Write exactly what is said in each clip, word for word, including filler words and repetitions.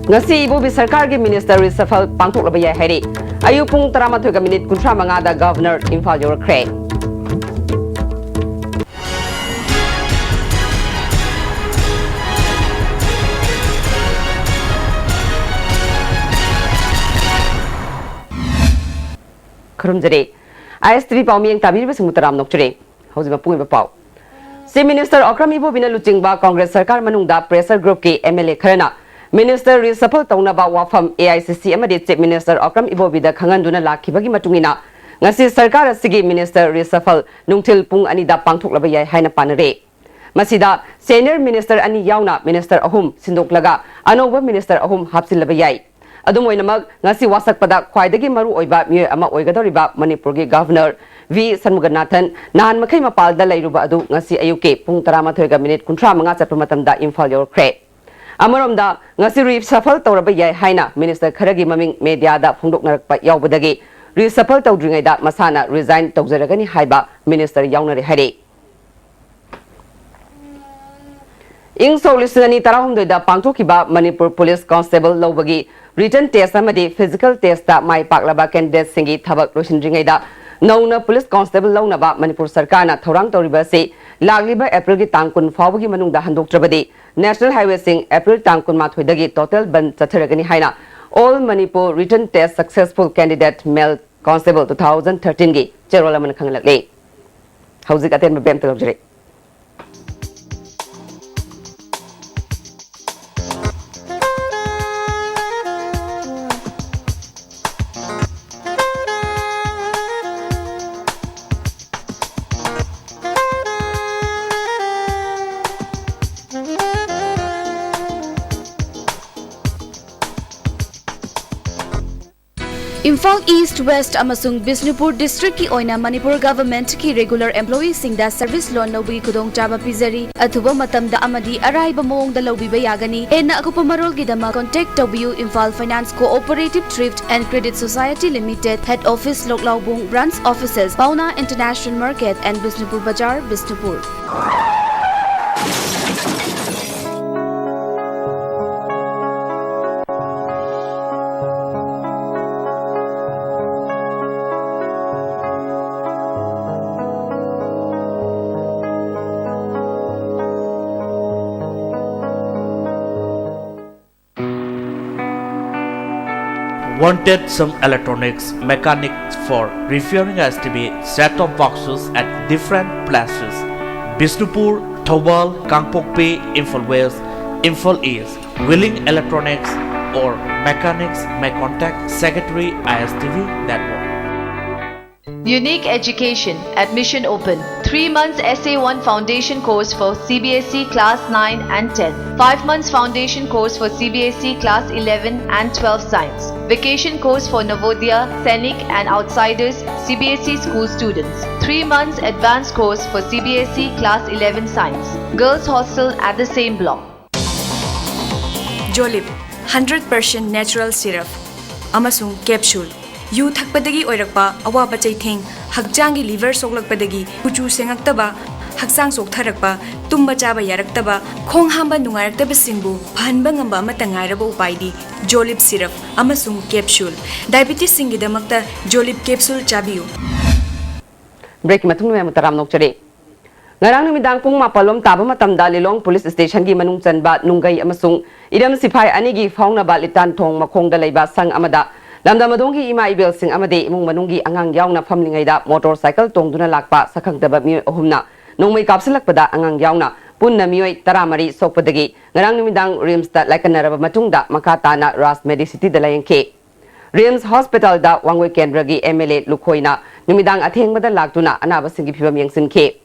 ꯉꯁꯤ ꯏꯕꯣꯕꯤ ꯁꯔꯀꯥꯔꯒꯤ ꯃꯤꯅꯤꯁꯇꯔ ꯔꯤꯁꯐꯜ ꯄꯥꯡꯊꯣꯛꯂꯕ ꯌꯥꯏ ꯍꯥꯏꯔꯤ꯫ ꯑꯌꯨꯛ ꯄꯨꯡ ꯇꯔꯥꯃꯥꯊꯣꯏꯒ ꯃꯤꯅꯤꯠ ꯀꯨꯟꯊ꯭ꯔꯥ ꯃꯉꯥꯗ ꯒꯚꯔꯅꯔ ꯏꯝꯐꯥꯜ ꯌꯧꯔꯛꯈ꯭ꯔꯦ꯫ ꯈꯨꯔꯨꯝꯖꯔꯤ꯫ ꯑꯥꯏ ꯑꯦꯁ ꯇꯤ ꯚꯤ ꯄꯥꯎꯃꯤꯌꯦꯡ ꯇꯥꯕꯤꯔꯤꯕꯁꯤꯡꯕꯨ ꯇꯔꯥꯝꯅ ꯑꯣꯛꯆꯔꯤ꯫ ꯍꯧꯖꯤꯛ ꯃꯄꯨꯡ ꯑꯣꯏꯕ ꯄꯥꯎ꯫ ꯆꯤꯐ ꯃꯤꯅꯤꯁꯇꯔ ꯑꯣꯀ꯭ꯔꯝ ꯏꯕꯣꯕꯤꯅ ꯂꯨꯆꯤꯡꯕ ꯀꯣꯡꯒ꯭ꯔꯦꯁ ꯁꯔꯀꯥꯔ ꯃꯅꯨꯡꯗ ꯄ꯭ꯔꯦꯁꯔ ꯒ꯭ꯔꯨꯞꯀꯤ ꯑꯦꯝ ꯑꯦꯜ ꯑꯦ ꯈꯔꯅ ꯃꯤꯅꯤꯁꯇꯔ ꯔꯤꯁꯐꯜ ꯇꯧꯅꯕ ꯋꯥꯐꯝ ꯑꯦ ꯑꯥꯏ ꯁꯤ ꯁꯤ ꯑꯃꯗꯤ ꯆꯤꯐ ꯃꯤꯅꯤꯁꯇꯔ ꯑꯣꯀ꯭ꯔꯝ ꯏꯕꯣꯕꯤꯗ ꯈꯪꯍꯟꯗꯨꯅ ꯂꯥꯛꯈꯤꯕꯒꯤ ꯃꯇꯨꯡ ꯏꯟꯅ ꯉꯁꯤ ꯁꯔꯀꯥꯔ ꯑꯁꯤꯒꯤ ꯃꯤꯅꯤꯁꯇꯔ ꯔꯤꯁꯐꯜ ꯅꯨꯡꯊꯤꯜ ꯄꯨꯡ ꯑꯅꯤꯗ ꯄꯥꯡꯊꯣꯛꯂꯕ ꯌꯥꯏ ꯍꯥꯏꯅ ꯄꯥꯅꯔꯦ꯫ ꯃꯁꯤꯗ ꯁꯦꯅꯤꯌꯔ ꯃꯤꯅꯤꯁꯇꯔ ꯑꯅꯤ ꯌꯥꯎꯅ ꯃꯤꯅꯤꯁꯇꯔ ꯑꯍꯨꯝ ꯁꯤꯟꯗꯣꯛꯂꯒ ꯑꯅꯧꯕ ꯃꯤꯅꯤꯁꯇꯔ ꯑꯍꯨꯝ ꯍꯥꯞꯆꯤꯜꯂꯕ ꯌꯥꯏ꯫ ꯑꯗꯨꯝ ꯑꯣꯏꯅꯃꯛ, ꯉꯁꯤ ꯋꯥꯁꯛꯄꯗ ꯈ꯭ꯋꯥꯏꯗꯒꯤ ꯃꯔꯨ ꯑꯣꯏꯕ ꯃꯤꯑꯣꯏ ꯑꯃ ꯑꯣꯏꯒꯗꯧꯔꯤꯕ ꯃꯅꯤꯄꯨꯔꯒꯤ ꯒꯚꯔꯅꯔ ꯚꯤ ꯁꯟꯃꯨꯒꯅꯥꯊꯟ ꯅꯍꯥꯟ ꯃꯈꯩ ꯃꯄꯥꯜꯗ ꯂꯩꯔꯨꯕ ꯑꯗꯨ ꯉꯁꯤ ꯑꯌꯨꯛꯀꯤ ꯄꯨꯡ ꯇꯔꯥꯃꯥꯊꯣꯏꯒ ꯃꯤꯅꯤꯠ ꯀꯨꯟꯊ꯭ꯔꯥ ꯃꯉꯥ ꯆꯠꯄ ꯃꯇꯝꯗ ꯏꯝꯐꯥꯜ ꯌꯧꯔꯛꯈ꯭ꯔꯦ꯫ ꯑꯃꯔꯣꯝꯗ, ꯉꯁꯤ ꯔꯤꯁꯐꯜ ꯇꯧꯔꯕ ꯌꯥꯏ ꯍꯥꯏꯅ ꯃꯤꯅꯤꯁꯇꯔ ꯈꯔꯒꯤ ꯃꯃꯤꯡ ꯃꯦꯗꯤꯌꯥꯗ ꯐꯣꯡꯗꯣꯛꯅꯔꯛꯄ ꯌꯥꯎꯕꯗꯒꯤ ꯔꯤꯁꯐꯜ ꯇꯧꯗ꯭ꯔꯤꯉꯩꯗ ꯃꯁꯥꯅ ꯔꯤꯖꯥꯏꯟ ꯇꯧꯖꯔꯒꯅꯤ ꯍꯥꯏꯕ ꯃꯤꯅꯤꯁꯇꯔ ꯌꯥꯎꯅꯔꯦ ꯍꯥꯏꯔꯤ꯫ ꯏꯪ ꯁꯣꯛ ꯂꯤꯁꯤꯡ ꯑꯅꯤ ꯇꯔꯥꯍꯨꯝꯗꯣꯏꯗ ꯄꯥꯡꯊꯣꯛꯈꯤꯕ ꯃꯅꯤꯄꯨꯔ ꯄꯨꯂꯤꯁ ꯀꯣꯟꯁꯇꯦꯕꯜ ꯂꯧꯕꯒꯤ ꯔꯤꯇꯟ ꯇꯦꯁ ꯑꯃꯗꯤ ꯐꯤꯖꯤꯀꯦꯜ ꯇꯦꯁꯇ ꯃꯥꯏ ꯄꯥꯛꯂꯕ ꯀꯦꯟꯗꯤꯗꯦꯠꯁꯤꯡꯒꯤ ꯊꯕꯛ ꯂꯣꯏꯁꯤꯟꯗ꯭ꯔꯤꯉꯩꯗ ꯅꯧꯅ ꯄꯨꯂꯤꯁ ꯀꯣꯟꯁꯇꯦꯕꯜ ꯂꯧꯅꯕ ꯃꯅꯤꯄꯨꯔ ꯁꯔꯀꯥꯔꯅ ꯊꯧꯔꯥꯡ ꯇꯧꯔꯤꯕ ꯑꯁꯤ ꯂꯥꯛꯂꯤꯕ ꯑꯦꯄ꯭ꯔꯤꯜꯒꯤ ꯇꯥꯡ ꯀꯨꯟ ꯐꯥꯎꯕꯒꯤ ꯃꯅꯨꯡꯗ ꯍꯟꯗꯣꯛꯇ꯭ꯔꯕꯗꯤ ꯅꯦꯁꯅꯦꯜ ꯍꯥꯏꯋꯦꯁꯤꯡ ꯑꯦꯄ꯭ꯔꯤꯜ ꯇꯥꯡ ꯀꯨꯟꯃꯥꯊꯣꯏꯗꯒꯤ ꯇꯣꯇꯦꯜ ꯕꯟ ꯆꯠꯊꯔꯒꯅꯤ ꯍꯥꯏꯅ All Manipur Written Test Successful Candidate Male Constable two thousand thirteen ꯒꯤ ꯆꯦꯔꯣꯜ ꯑꯃꯅ ꯈꯪꯍꯜꯂꯛꯂꯤ꯫ ꯍꯧꯖꯤꯛ ꯑꯇꯦꯟꯕ ꯕꯦꯝꯇ ꯂꯧꯖꯔꯤ꯫ ꯏꯝꯐꯥꯜ ꯏꯁ꯭ꯠ, ꯋꯦꯁ꯭ꯠ ꯑꯃꯁꯨꯡ ꯕꯤꯁꯅꯨꯄꯨꯔ ꯗꯤꯁꯇ꯭ꯔꯤꯛꯀꯤ ꯑꯣꯏꯅ ꯃꯅꯤꯄꯨꯔ ꯒꯚꯔꯟꯃꯦꯟꯠꯀꯤ ꯔꯤꯒꯨꯂꯔ ꯑꯦꯝꯄ꯭ꯂꯣꯌꯤꯁꯤꯡꯗ ꯁꯔꯚꯤꯁ ꯂꯣꯟ ꯂꯧꯕꯒꯤ ꯈꯨꯗꯣꯡꯆꯥꯕ ꯄꯤꯖꯔꯤ꯫ ꯑꯊꯨꯕ ꯃꯇꯝꯗ ꯑꯃꯗꯤ ꯑꯔꯥꯏꯕ ꯃꯑꯣꯡꯗ ꯂꯧꯕꯤꯕ ꯌꯥꯒꯅꯤ꯫ ꯍꯦꯟꯅ ꯑꯀꯨꯞꯄ ꯃꯔꯣꯜꯒꯤꯗꯃꯛ contact ꯇꯧꯕꯤꯌꯨ Imphal Finance Cooperative Thrift and Credit Society Limited, Head Office, ꯂꯣꯛꯂꯥꯎꯕꯨꯡ, Branch Offices, Paona International Market and Bishnupur Bazar, Bishnupur. Wanted some electronics mechanics for repairing S T V set-top boxes at different places: Bishnupur, Thoubal, Kangpokpi, Imphal West, Imphal East. Willing electronics or mechanics may contact Secretary I S T V Network. Unique Education. Admission open. Three months S A one foundation course for C B S E class nine and ten. Five months foundation course for C B S E class eleven and twelve science. Vacation course for Navodaya, Sainik and outsiders C B S E school students. Three months advanced course for C B S E class eleven science. Girls hostel at the same block. Jolib, hundred percent natural syrup ꯑꯃꯁꯨꯡ capsule꯫ U ꯊꯛꯄꯗꯒꯤ ꯑꯣꯏꯔꯛꯄ ꯑꯋꯥꯕ ꯆꯩꯊꯦꯡ, ꯍꯛꯆꯥꯡꯒꯤ liver ꯁꯣꯛꯂꯛꯄꯗꯒꯤ ꯀꯨꯆꯨ ꯁꯦꯡꯉꯛꯇꯕ, ꯍꯛꯆꯥꯡ ꯆꯣꯛꯊꯔꯛꯄ, ꯇꯨꯝꯕ ꯆꯥꯕ ꯌꯥꯔꯛꯇꯕ, ꯈꯣꯡ ꯍꯥꯝꯕ ꯅꯨꯡꯉꯥꯏꯔꯛꯇꯕꯁꯤꯡꯕꯨ ꯐꯍꯟꯕ ꯉꯝꯕ ꯑꯃꯠꯇ ꯉꯥꯏꯔꯕ ꯎꯄꯥꯏꯗꯤ Jolib syrup ꯑꯃꯁꯨꯡ capsule꯫ Diabetesꯁꯤꯡꯒꯤꯗꯃꯛꯇ Jolib capsule ꯆꯥꯕꯤꯌꯨ꯫ Breakꯀꯤ ꯃꯇꯨꯡꯗ ꯃꯌꯥꯝ ꯇꯔꯥꯝꯅ ꯑꯣꯛꯆꯔꯤ꯫ ꯉꯔꯥꯡ ꯅꯨꯃꯤꯗꯥꯡ ꯄꯨꯡ ꯃꯥꯄꯜ ꯂꯣꯝ ꯇꯥꯕ ꯃꯇꯝꯗ ꯂꯤꯂꯣꯡ police stationꯒꯤ ꯃꯅꯨꯡ ꯆꯟꯕ ꯅꯨꯡꯒꯩ ꯑꯃꯁꯨꯡ ꯏꯔꯝ ꯁꯤꯐꯥꯏ ꯑꯅꯤꯒꯤ ꯐꯥꯎꯅꯕ ꯂꯤꯇꯥꯟ ꯊꯣꯡ ꯃꯈꯣꯡꯗ ꯂꯩꯕ ꯁꯪ ꯑꯃꯗ ꯂꯝꯗꯝ ꯑꯗꯣꯝꯒꯤ ꯏꯃꯥ ꯏꯕꯦꯜꯁꯤꯡ ꯑꯃꯗꯤ ꯏꯃꯨꯡ ꯃꯅꯨꯡꯒꯤ ꯑꯉꯥꯡ ꯌꯥꯎꯅ ꯐꯝꯂꯤꯉꯩꯗ motorcycle ꯇꯣꯡꯗꯨꯅ ꯂꯥꯛꯄ ꯁꯛꯈꯪꯗꯕ ꯃꯤꯑꯣꯏ ꯑꯍꯨꯝꯅ ꯅꯣꯡꯃꯩ ꯀꯥꯞꯁꯤꯜꯂꯛꯄꯗ ꯑꯉꯥꯡ ꯌꯥꯎꯅ ꯄꯨꯟꯅ ꯃꯤꯑꯣꯏ ꯇꯔꯥꯃꯔꯤ ꯁꯣꯛꯄꯗꯒꯤ ꯉꯔꯥꯡ ꯅꯨꯃꯤꯗꯥꯡ RIMSꯇ ꯂꯥꯏꯀꯠꯅꯔꯕ ꯃꯇꯨꯡꯗ ꯃꯈꯥ ꯇꯥꯅ ꯔꯥꯖ Medicityꯗ ꯂꯥꯌꯦꯡꯈꯤ꯫ RIMS hospitalꯗ ꯋꯥꯡꯒꯣꯏ ꯀꯦꯟꯗ꯭ꯔꯒꯤ MLA ꯂꯨꯈꯣꯏꯅ ꯅꯨꯃꯤꯗꯥꯡ ꯑꯊꯦꯡꯕꯗ ꯂꯥꯛꯇꯨꯅ ꯑꯅꯥꯕꯁꯤꯡꯒꯤ ꯐꯤꯚꯝ ꯌꯦꯡꯁꯤꯟꯈꯤ꯫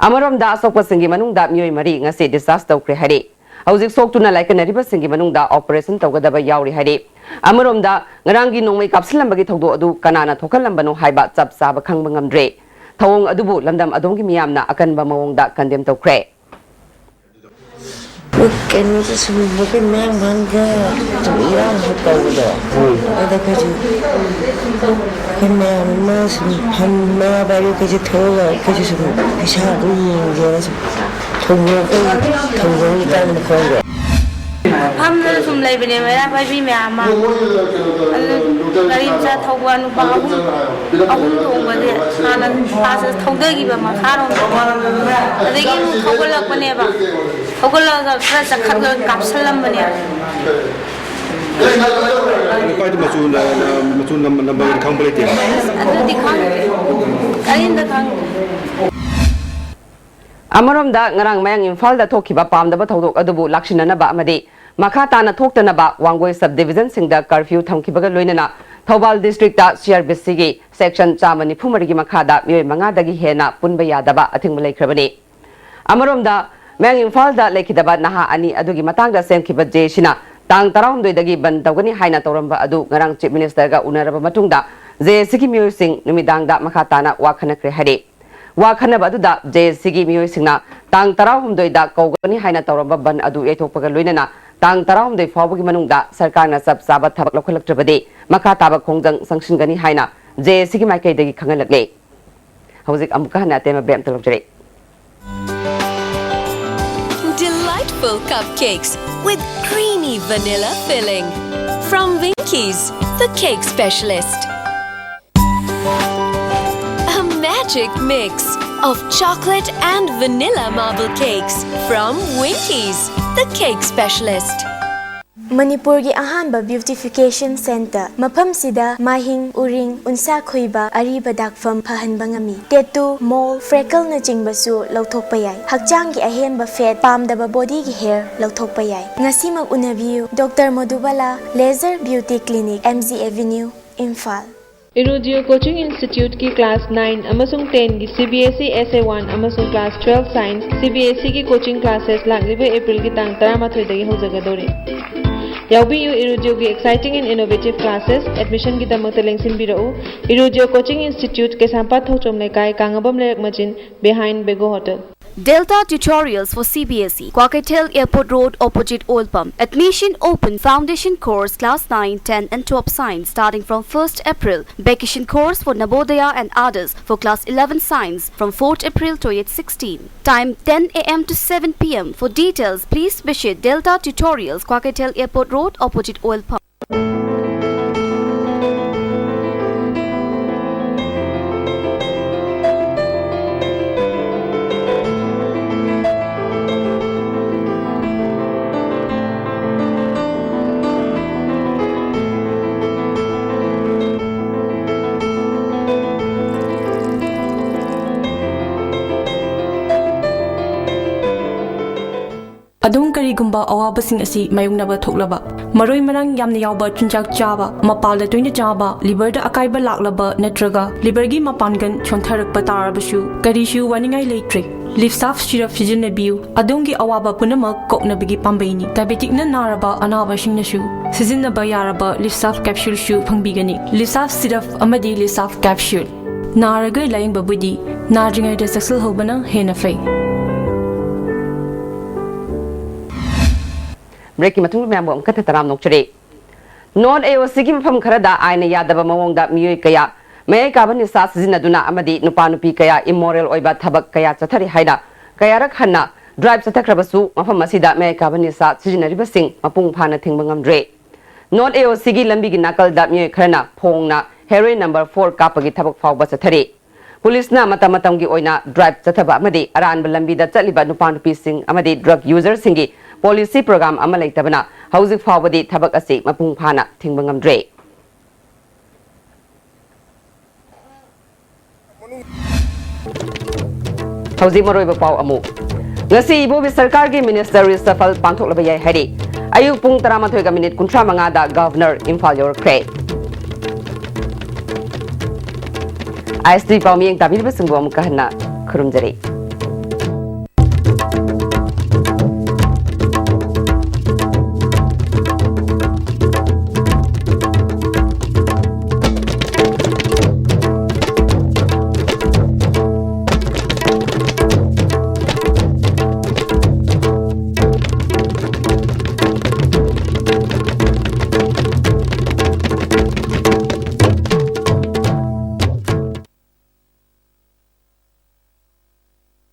ꯑꯃꯔꯣꯝꯗ ꯑꯁꯣꯛꯄꯁꯤꯡꯒꯤ ꯃꯅꯨꯡꯗ ꯃꯤꯑꯣꯏ ꯃꯔꯤ ꯉꯁꯤ discharge ꯇꯧꯈ꯭ꯔꯦ ꯍꯥꯏꯔꯤ꯫ ꯍꯧꯖꯤꯛ ꯁꯣꯛꯇꯨꯅ ꯂꯥꯏꯀꯠꯅꯔꯤꯕꯁꯤꯡꯒꯤ ꯃꯅꯨꯡꯗ operation ꯇꯧꯒꯗꯕ ꯌꯥꯎꯔꯤ ꯍꯥꯏꯔꯤ꯫ ꯑꯃꯔꯣꯝꯗ ꯉꯔꯥꯡꯒꯤ ꯅꯣꯡꯃꯩ ꯀꯥꯞꯁꯤꯜꯂꯝꯕꯒꯤ ꯊꯧꯗꯣꯛ ꯑꯗꯨ ꯀꯅꯥꯅ ꯊꯣꯛꯍꯜꯂꯝꯕꯅꯣ ꯍꯥꯏꯕ ꯆꯞ ꯆꯥꯕ ꯈꯪꯕ ꯉꯝꯗ꯭ꯔꯤ꯫ ꯊꯧꯑꯣꯡ ꯑꯗꯨꯕꯨ ꯂꯝꯗꯝ ꯑꯗꯣꯝꯒꯤ ꯃꯤꯌꯥꯝꯅ ꯑꯀꯟꯕ ꯃꯑꯣꯡꯗ condemn ꯇꯧꯈ꯭ꯔꯦ꯫ ꯀꯩꯅꯣꯁꯦ ꯁꯨꯝ ꯑꯩꯈꯣꯏ ꯃꯌꯥꯡꯐꯥꯟꯒ ꯁꯨꯝ ꯏꯔꯥꯡꯁꯨ ꯇꯧꯕꯗꯣ, ꯑꯗ ꯑꯩꯈꯣꯏꯁꯨ ꯑꯩꯈꯣꯏ ꯃꯌꯥꯝ ꯑꯃ ꯁꯨꯝ ꯐꯝ ꯃꯃꯥ ꯄꯥꯏꯕꯤ ꯑꯩꯈꯣꯏꯁꯦ ꯊꯣꯛꯑꯒ ꯑꯩꯈꯣꯏꯁꯨ ꯁꯨꯝ ꯏꯁꯥ ꯑꯗꯨꯝ ꯌꯦꯡꯒꯦꯅ ꯁꯨꯝ ꯊꯧꯒꯜ ꯑꯩꯈꯣꯏ ꯊꯧꯒꯜꯒꯤ ꯇꯥꯏꯞꯇ ꯈꯪꯗꯦ꯫ ꯐꯝꯗꯅ ꯁꯨꯝ ꯂꯩꯕꯅꯦ ꯃꯩꯔꯥ ꯄꯥꯏꯕꯤ ꯃꯌꯥꯝ ꯑꯃ꯫ ꯑꯗꯨ ꯒꯥꯔꯤ ꯃꯆꯥ ꯊꯧꯕ ꯅꯨꯄꯥ ꯑꯍꯨꯝ, ꯑꯍꯨꯝ ꯇꯣꯡꯕꯁꯦ ꯍꯥꯟꯅ ꯐꯥꯁ ꯊꯧꯗꯈꯤꯕ ꯃꯈꯥꯔꯣꯝꯗ꯫ ꯑꯗꯒꯤ ꯑꯃꯨꯛ ꯊꯧꯒꯠꯂꯛꯄꯅꯦꯕ꯫ ꯊꯧꯒꯠꯂꯛꯑꯒ ꯈꯔ ꯆꯈꯠꯂꯒ ꯀꯥꯞꯁꯜꯂꯝꯕꯅꯦꯕ꯫ ꯂꯩꯀꯥꯏꯗ ꯃꯆꯨ ꯅ-, ꯅ-, ꯃꯆꯨ ꯅꯝ-, ꯅꯝꯕꯒꯤ ꯈꯪꯕ ꯂꯩꯇꯦ꯫ ꯑꯗꯨꯗꯤ ꯈꯪꯗꯦ꯫ ꯀꯔꯤꯝꯇ ꯈꯪꯗꯦ꯫ ꯑꯃꯔꯣꯝꯗ ꯉꯔꯥꯡ ꯃꯌꯥꯡ ꯏꯝꯐꯥꯜꯗ ꯊꯣꯛꯈꯤꯕ ꯄꯥꯝꯗꯕ ꯊꯧꯗꯣꯛ ꯑꯗꯨꯕꯨ ꯂꯥꯛꯁꯤꯟꯅꯅꯕ ꯑꯃꯗꯤ ꯃꯈꯥ ꯇꯥꯅ ꯊꯣꯛꯇꯅꯕ ꯋꯥꯡꯒꯣꯏ sub division ꯁꯤꯡꯗ curfew ꯊꯝꯈꯤꯕꯒ ꯂꯣꯏꯅꯅ ꯊꯧꯕꯥꯜ district ꯇ C R P C ꯒꯤ section ꯆꯥꯝꯃ ꯅꯤꯐꯨ ꯃꯔꯤꯒꯤ ꯃꯈꯥꯗ ꯃꯤꯑꯣꯏ ꯃꯉꯥꯗꯒꯤ ꯍꯦꯟꯅ ꯄꯨꯟꯕ ꯌꯥꯗꯕ ꯑꯊꯤꯡꯕ ꯂꯩꯈ꯭ꯔꯕꯅꯤ꯫ ꯑꯃꯔꯣꯝꯗ, ꯃꯌꯥꯡ ꯏꯝꯐꯥꯜꯗ ꯂꯩꯈꯤꯗꯕ ꯅꯍꯥ ꯑꯅꯤ ꯑꯗꯨꯒꯤ ꯃꯇꯥꯡꯗ ꯁꯦꯝꯈꯤꯕ J A C ꯅ ꯇꯥꯡ ꯇꯔꯥꯍꯨꯝꯗꯣꯏꯗꯒꯤ ꯕꯟ ꯇꯧꯒꯅꯤ ꯍꯥꯏꯅ ꯇꯧꯔꯝꯕ ꯑꯗꯨ ꯉꯔꯥꯡ Chief Minister ꯒ ꯎꯅꯔꯕ ꯃꯇꯨꯡꯗ J A C ꯒꯤ ꯃꯤꯑꯣꯏꯁꯤꯡ ꯅꯨꯃꯤꯗꯥꯡꯗ ꯃꯈꯥ ꯇꯥꯅ ꯋꯥ ꯈꯟꯅꯈ꯭ꯔꯦ ꯍꯥꯏꯔꯤ꯫ ꯋꯥ ꯈꯟꯅꯕ ꯑꯗꯨꯗ J A C ꯒꯤ ꯃꯤꯑꯣꯏꯁꯤꯡꯅ ꯇꯥꯡ ꯇꯔꯥꯍꯨꯝꯗꯣꯏꯗ ꯀꯧꯒꯅꯤ ꯍꯥꯏꯅ ꯇꯧꯔꯝꯕ ꯕꯟ ꯑꯗꯨ ꯌꯩꯊꯣꯛꯄꯒ ꯂꯣꯏꯅꯅ ꯇꯥꯡ ꯇꯔꯥꯍꯨꯝꯗꯣꯏ ꯐꯥꯎꯕꯒꯤ ꯃꯅꯨꯡꯗ ꯁꯔꯀꯥꯔꯅ ꯆꯞ ꯆꯥꯕ ꯊꯕꯛ ꯂꯧꯈꯠꯂꯛꯇ꯭ꯔꯕꯗꯤ ꯃꯈꯥ ꯇꯥꯕ ꯈꯣꯡꯖꯪ ꯆꯪꯁꯤꯟꯒꯅꯤ ꯍꯥꯏꯅ J A C ꯒꯤ ꯃꯥꯏꯀꯩꯗꯒꯤ ꯈꯪꯍꯜꯂꯛꯂꯦ꯫ ꯍꯧꯖꯤꯛ ꯑꯃꯨꯛꯀ ꯍꯟꯅ ꯑꯇꯦꯟꯕ ꯕ꯭ꯔꯦꯛ ꯑꯝꯇ ꯂꯧꯖꯔꯛꯏ꯫ Delightful cupcakes with creamy vanilla filling. From Winkies, the cake specialist. A magic mix of chocolate and vanilla marble cakes from Winkies, the cake specialist. ꯃꯅꯤꯄꯨꯔꯒꯤ ꯑꯍꯥꯟꯕ beautification centre꯫ ꯃꯐꯝꯁꯤꯗ ꯃꯥꯏꯍꯤꯡ, ꯎꯔꯤꯡ, ꯎꯟꯁꯥ ꯈꯨꯏꯕ, ꯑꯔꯤꯕ ꯗꯥꯛꯐꯝ ꯐꯍꯟꯕ ꯉꯝꯃꯤ꯫ Tattoo, mole, freckleꯅꯆꯤꯡꯕꯁꯨ ꯂꯧꯊꯣꯛꯄ ꯌꯥꯏ꯫ ꯍꯛꯆꯥꯡꯒꯤ ꯑꯍꯦꯟꯕ fat, ꯄꯥꯝꯗꯕ bodyꯒꯤ hair ꯂꯧꯊꯣꯛꯄ ꯌꯥꯏ꯫ ꯉꯁꯤꯃꯛ ꯎꯅꯕꯤꯌꯨ꯫ Doctor ꯃꯣꯗꯨꯕꯥꯂꯥ, Laser Beauty Clinic, M G Avenue, Imphal. Irudio Coaching Instituteꯀꯤ class nine ꯑꯃꯁꯨꯡ tenꯒꯤ C B S E Essay one ꯑꯃꯁꯨꯡ class twelve Science, C B S Eꯒꯤ coaching classes ꯂꯥꯛꯂꯤꯕ Aprilꯒꯤ ꯇꯥꯡ ꯇꯔꯥꯃꯥꯊꯣꯏꯗꯒꯤ ꯍꯧꯖꯒꯗꯧꯔꯤ꯫ ꯌꯥꯎꯕꯤꯌꯨ Irudioꯒꯤ exciting and innovative classes꯫ Admissionꯒꯤꯗꯃꯛꯇ ꯂꯦꯡꯁꯤꯟꯕꯤꯔꯛꯎ꯫ Irudio Coaching Institute, ꯀꯩꯁꯥꯝꯄꯥꯠ ꯊꯣꯛꯆꯣꯝ ꯂꯩꯀꯥꯏ, ꯀꯥꯡꯉꯕꯝ ꯂꯩꯔꯛ ꯃꯆꯤꯟ, behind Bego Hotel꯫ Delta Tutorials for C B S E, Kwakeithel Airport Road, opposite Oil Pump. Admission open. Foundation course class nine, ten and twelve Science starting from first April. Vacation course for Navodaya and others for class eleven Science from fourth April twenty sixteen. Time ten A M to seven P M. For details, please visit Delta Tutorials, Kwakeithel Airport Road, opposite Oil Pump. ꯑꯗꯣꯝ ꯀꯔꯤꯒꯨꯝꯕ ꯑꯋꯥꯕꯁꯤꯡ ꯑꯁꯤ ꯃꯥꯌꯣꯛꯅꯕ ꯊꯣꯛꯂꯕ, ꯃꯔꯣꯏ ꯃꯔꯥꯡ ꯌꯥꯝꯅ ꯌꯥꯎꯕ ꯆꯤꯟꯖꯥꯛ ꯆꯥꯕ, ꯃꯄꯥꯜꯗ ꯇꯣꯏꯅ ꯆꯥꯕ, ꯂꯤꯚꯔꯗ ꯑꯀꯥꯏꯕ ꯂꯥꯛꯂꯕ ꯅꯠꯇ꯭ꯔꯒ ꯂꯤꯚꯔꯒꯤ ꯃꯄꯥꯡꯒꯜ ꯁꯣꯟꯊꯔꯛꯄ ꯇꯥꯔꯕꯁꯨ, ꯀꯔꯤꯁꯨ ꯋꯥꯅꯤꯡꯉꯥꯏ ꯂꯩꯇ꯭ꯔꯦ꯫ ꯂꯤꯞꯁꯥꯐ ꯁꯤꯔꯞ ꯁꯤꯖꯤꯟꯅꯕꯤꯌꯨ, ꯑꯗꯣꯝꯒꯤ ꯑꯋꯥꯕ ꯄꯨꯝꯅꯃꯛ ꯀꯣꯛꯅꯕꯒꯤ ꯄꯥꯝꯕꯩꯅꯤ꯫ ꯗꯥꯏꯕꯦꯇꯤꯛꯅ ꯅꯥꯔꯕ ꯑꯅꯥꯕꯁꯤꯡꯅꯁꯨ ꯁꯤꯖꯤꯟꯅꯕ ꯌꯥꯔꯕ ꯂꯤꯞꯁꯥꯐ ꯀꯦꯞꯁꯨꯜꯁꯨ ꯐꯪꯕꯤꯒꯅꯤ꯫ ꯂꯤꯞꯁꯥꯐ ꯁꯤꯔꯞ ꯑꯃꯗꯤ ꯂꯤꯞꯁꯥꯐ ꯀꯦꯞꯁꯨꯜ꯫ ꯅꯥꯔꯒ ꯂꯥꯌꯦꯡꯕꯕꯨꯗꯤ ꯅꯥꯗ꯭ꯔꯤꯉꯩꯗ ꯆꯦꯛꯁꯤꯜꯍꯧꯕꯅ ꯍꯦꯟꯅ ꯐꯩ꯫ ꯕ꯭ꯔꯦꯛꯀꯤ ꯃꯇꯨꯡꯗ ꯃꯌꯥꯝꯕꯨ ꯑꯃꯨꯛꯀ ꯍꯟꯅ ꯇꯔꯥꯝꯅ ꯑꯣꯛꯆꯔꯤ꯫ ꯅꯣꯔꯠ ꯑꯦ ꯑꯣ ꯁꯤꯒꯤ ꯃꯐꯝ ꯈꯔꯗ ꯑꯥꯏꯟꯅ ꯌꯥꯗꯕ ꯃꯑꯣꯡꯗ ꯃꯤꯑꯣꯏ ꯀꯌꯥ ꯃꯌꯥꯏ ꯀꯥꯕ ꯅꯤꯁꯥ ꯁꯤꯖꯤꯟꯅꯗꯨꯅ ꯑꯃꯗꯤ ꯅꯨꯄꯥ ꯅꯨꯄꯤ ꯀꯌꯥ ꯏꯃꯣꯔꯦꯜ ꯑꯣꯏꯕ ꯊꯕꯛ ꯀꯌꯥ ꯆꯠꯊꯔꯤ ꯍꯥꯏꯅ ꯀꯌꯥꯔꯛ ꯍꯟꯅ ꯗ꯭ꯔꯥꯏꯚ ꯆꯠꯊꯈ꯭ꯔꯕꯁꯨ, ꯃꯐꯝ ꯑꯁꯤꯗ ꯃꯌꯥꯏ ꯀꯥꯕ ꯅꯤꯁꯥ ꯁꯤꯖꯤꯟꯅꯔꯤꯕꯁꯤꯡ ꯃꯄꯨꯡ ꯐꯥꯅ ꯊꯤꯡꯕ ꯉꯝꯗ꯭ꯔꯦ꯫ ꯅꯣꯔꯠ ꯑꯦ ꯑꯣ ꯁꯤꯒꯤ ꯂꯝꯕꯤꯒꯤ ꯅꯥꯀꯜꯗ ꯃꯤꯑꯣꯏ ꯈꯔꯅ ꯐꯣꯡꯅ ꯍꯦꯔꯣꯏꯟ ꯅꯝꯕꯔ ꯐꯣꯔ ꯀꯥꯞꯄꯒꯤ ꯊꯕꯛ ꯐꯥꯎꯕ ꯆꯠꯊꯔꯤ꯫ ꯄꯨꯂꯤꯁꯅ ꯃꯇꯝ ꯃꯇꯝꯒꯤ ꯑꯣꯏꯅ ꯗ꯭ꯔꯥꯏꯚ ꯆꯠꯊꯕ ꯑꯃꯗꯤ ꯑꯔꯥꯟꯕ ꯂꯝꯕꯤꯗ ꯆꯠꯂꯤꯕ ꯅꯨꯄꯥ ꯅꯨꯄꯤꯁꯤꯡ ꯑꯃꯗꯤ ꯗ꯭ꯔꯒ ꯌꯨꯖꯔꯁꯤꯡꯒꯤ ꯄꯣꯂꯤꯁꯤ ꯄ꯭ꯔꯣꯒ꯭ꯔꯥꯝ ꯑꯃ ꯂꯩꯇꯕꯅ ꯍꯧꯖꯤꯛ ꯐꯥꯎꯕꯗꯤ ꯊꯕꯛ ꯑꯁꯤ ꯃꯄꯨꯡ ꯐꯥꯅ ꯊꯤꯡꯕ ꯉꯝꯗ꯭ꯔꯦ꯫ ꯍꯧꯖꯤꯛ ꯃꯔꯨꯑꯣꯏꯕ ꯄꯥꯎ ꯑꯃꯨꯛ꯫ ꯉꯁꯤ ꯏꯕꯣꯕꯤ ꯁꯔꯀꯥꯔꯒꯤ ꯃꯤꯅꯤꯁꯇꯔ ꯔꯤꯁꯐꯜ ꯄꯥꯡꯊꯣꯛꯂꯕ ꯌꯥꯏ ꯍꯥꯏꯔꯤ꯫ ꯑꯌꯨꯛ ꯄꯨꯡ ꯇꯔꯥꯃꯥꯊꯣꯏꯒ ꯃꯤꯅꯤꯠ ꯀꯨꯟꯊ꯭ꯔꯥ ꯃꯉꯥꯗ ꯒꯚꯔꯅꯔ ꯏꯝꯐꯥꯜ ꯌꯧꯔꯛꯈ꯭ꯔꯦ꯫ ꯑꯥꯏ ꯑꯦꯁ ꯇꯤ ꯄꯥꯎ ꯃꯤꯠꯌꯦꯡ ꯇꯥꯕꯤꯔꯤꯕꯁꯤꯡꯕꯨ ꯑꯃꯨꯛꯀ ꯍꯟꯅ ꯈꯨꯔꯨꯝꯖꯔꯤ꯫